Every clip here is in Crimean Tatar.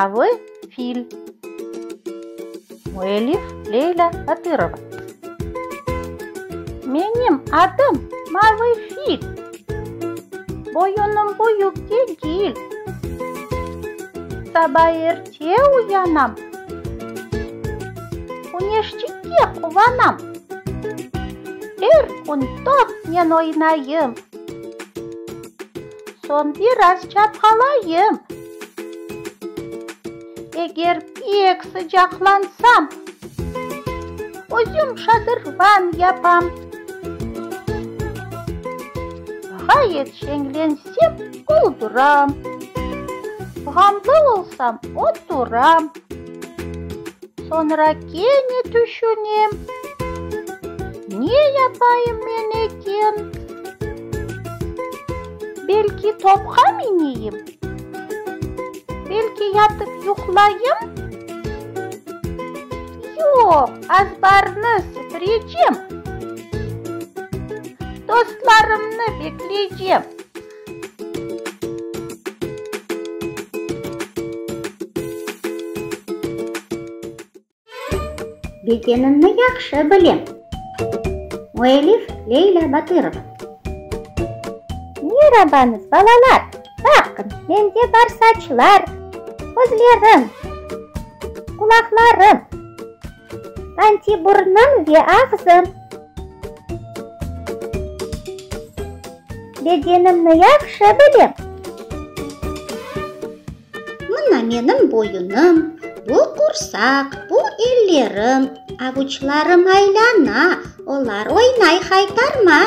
Mavı fil. Müellif Leylâ Batırova. Menim adım Mavı fil. Boyunım büyük degil. Saba erte uyanam. Küneşçikke quvanam. Er kün topnen oynayım. Soñ biraz çapqalayım. Eger pek sıcaqlansam, özüm şadırvan yapam. Ğayet şeñlensem, qulduram. Ğamlı olsam, oturam. Soñra kene tüşünem, ne yapayım men eken? Belki topqa mineyim? Belki yatıp yuqlayım? Yoq, azbarnı süpürecem, dostlarımnı bekleycem. Bedenimni yahşı bilem. Müellif Leylâ Batırova. Merabañız, balalar! Baqıñ, mende bar saçlar, közlerim, qulaqlarım, panti burnum ve ağzım. Bedenimni yahşı bilem. Mına menim boyunım, bu qursaq, bu ellerim, avuçlarım aylana, olar oynay haytarma.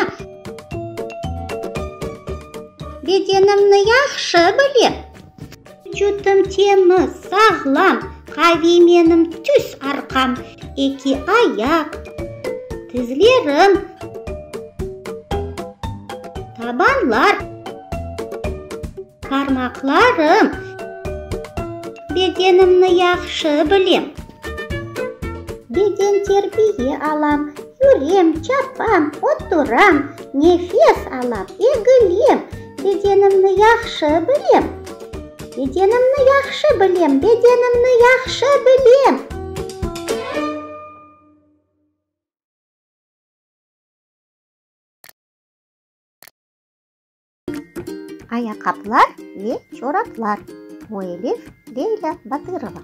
Bedenimni yahşı bilem. Vücutım temiz, sağlam, qaviy menim tüz arqam, eki ayaq, tizlerim, tabanlar, parmaqlarım. Bedenimni yahşı bilem. Bedenterbiye alam, yürem, çapam, oturam, nefes alam, egilem. Bedenimni yahşı bilem. Bedenimni yahşı bilem, bedenimni yahşı bilem. Ayaqqaplar ve çoraplar. Müellif Leylâ Batırova.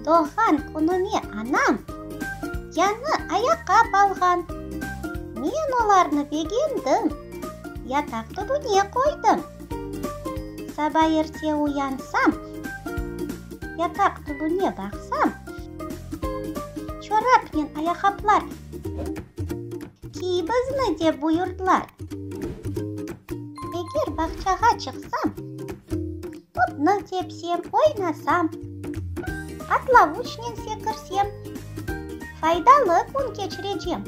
Doğğan künüme anam yañı ayaqqap alğan. Men olarnı begendim, yataq tübüne qoydım. Saba erte uyansam, yataq tübüne baqsam, çorapnen ayaqqaplar Kiy bizni, dep buyurdılar. Eger bağçağa çıqsam, topnı tepsem, oynasam, atlavuçnen sekirsem, faydalı kün keçirecem.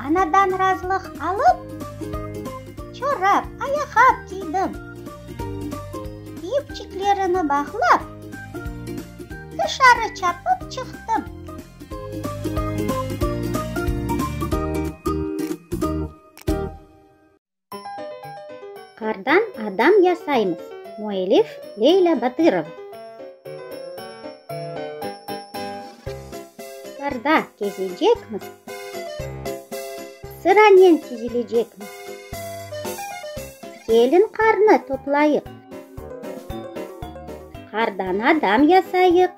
Anadan razılıq alıp, çorap, ayaqqap kiydim. Yipçiklerini bağlap, tışarı çapıp çıqtım. Qardan adam yasaymız. Müellif, Leylâ Batırova. Qarda kezecekmiz, sıranen tizilecekmiz. Keliñ qarnı toplayıq, qardan adam yasayıq.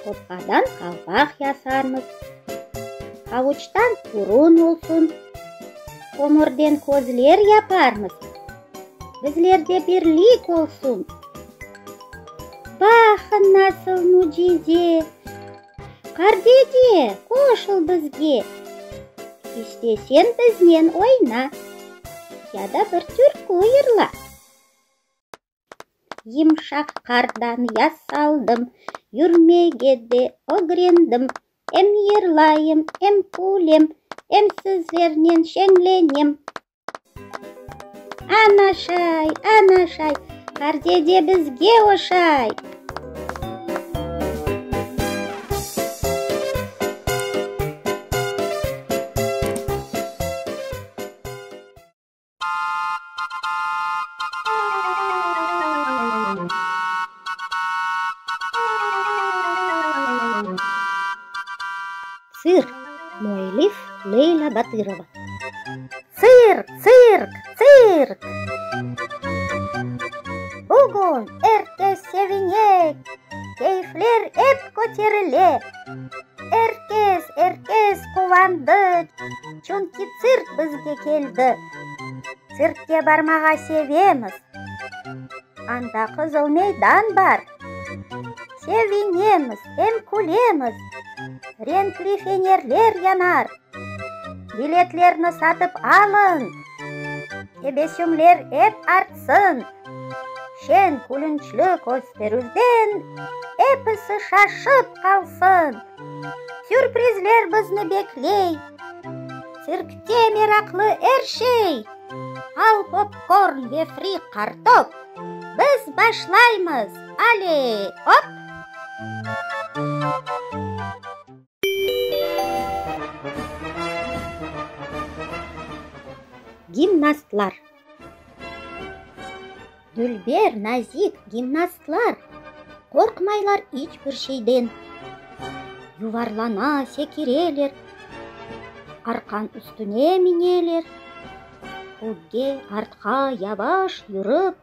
Qopqadan qalpaq yasarmız. Havuçtan burun olsun. Kömürden közler yaparmız. Bizlerde birlik olsun. Baqın nasıl mücize! Qardede, qoşul bizge! İstesen biznen oyna. Ya da bir türkü yırla. Yımşaq qardan yasaldım, Yürmege de ögrendim. Em yırlayım, em külem, Em sizlernen şeñlenem. Ana şay, ana şay, Qardede bizge oşay. Tsirk, müellif Leyla Batırova. Tsirk, tsirk, tsirk! Bugün er kes sevine, keyfler ep köterile. Er kes, er kes quvandı, çünki tsirk bizge keldi. Tsirkke barmağa sevemiz, anda qızıl meydan bar. Sevinemiz, em külemiz, renkli fenerler yanar. Biletlerni satıp alıñ, tebessümler ep artsın. Şeñ, külünçli kösterüvden episi şaşıp qalsın. Sürprizler bizni bekley, tsirkte meraqlı er şey. Al popkorn ve fri qartop, biz başlaymız, ale, op! Gimnastlar. Dülber, nazik gimnastlar qorqmaylar iç bir şeyden. Yuvarlana, sekireler, arqan üstüne mineler. Ögge, artqa yavaş yürip,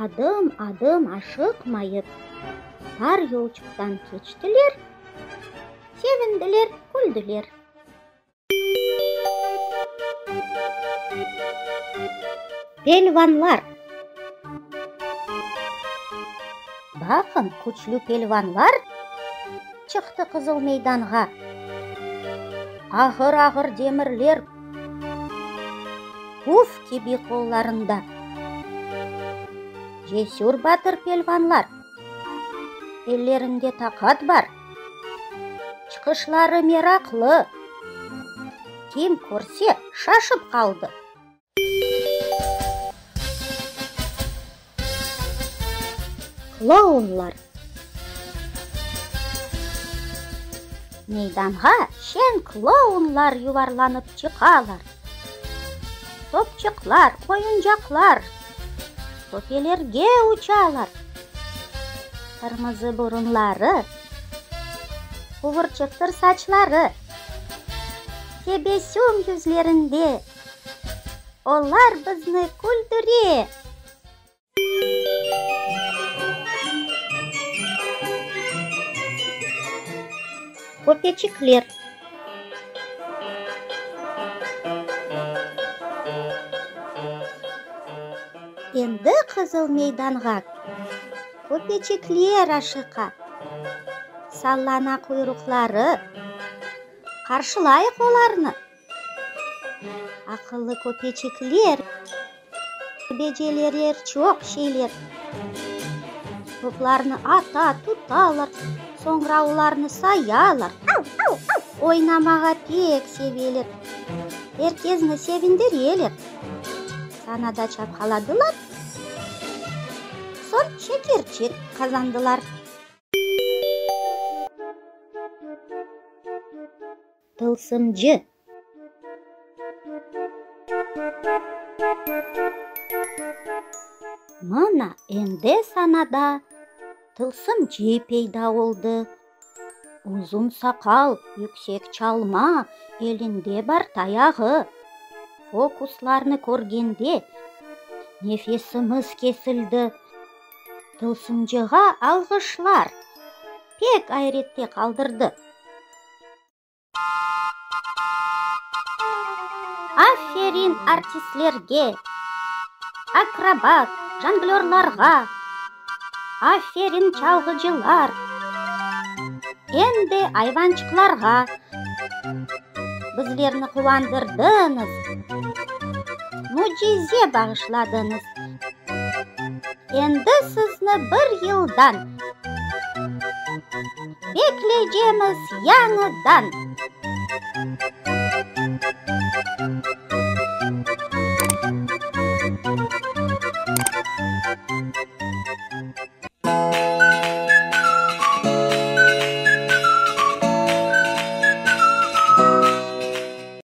adım-adım aşıqmayıp, tar yolçıqtan keçtiler, sevindiler, küldiler. Pelvanlar. Baqıñ, küçlü pelvanlar çıqtı qızıl meydanğa. Ağır-ağır demirler puf kibi qollarında. Cesür batır pelvanlar, ellerinde taqat bar. Çıqışları meraqlı, kim körse, şaşıp qaldı. Klounlar. Meydanğa şeñ klounlar yuvarlanıp çıqalar. Topçıqlar, oyuncaqlar töpelerge uçalar. Qırmızı burunları, quvurçıqtır saçları, tebessüm yüzlerinde olar bizni küldüre. Köpeçikler. Endi qızıl meydanğa köpeçikler aşıqa. Sallana quyruqları, qarşılayıq olarnı. Aqıllı köpeçikler becereler çoq şeyler. Toplarnı ata, tutalar, soñra olarnı sayalar. Oynamağa pek seveler, er kezni sevindireler. Sanada çapqaladılar, soñ şekerçik qazandılar. Tılsımcı. Mına endi sanada tılsımcı peyda oldı. Uzun saqal, yüksek çalma, elinde bar tayağı. Fokuslarnı körgende, nefesimiz kesildi. Tılsımcığa alğışlar pek ayrette qaldırdı. Aferin artistlerge, akrobat, jonglörlarğa, aferin çalğıcılar, em de ayvançıqlarğa, bizlerni quvandırdıñız, mücize bağışladıñız. Endi sizni bir yıldan bekleycemiz yañıdan.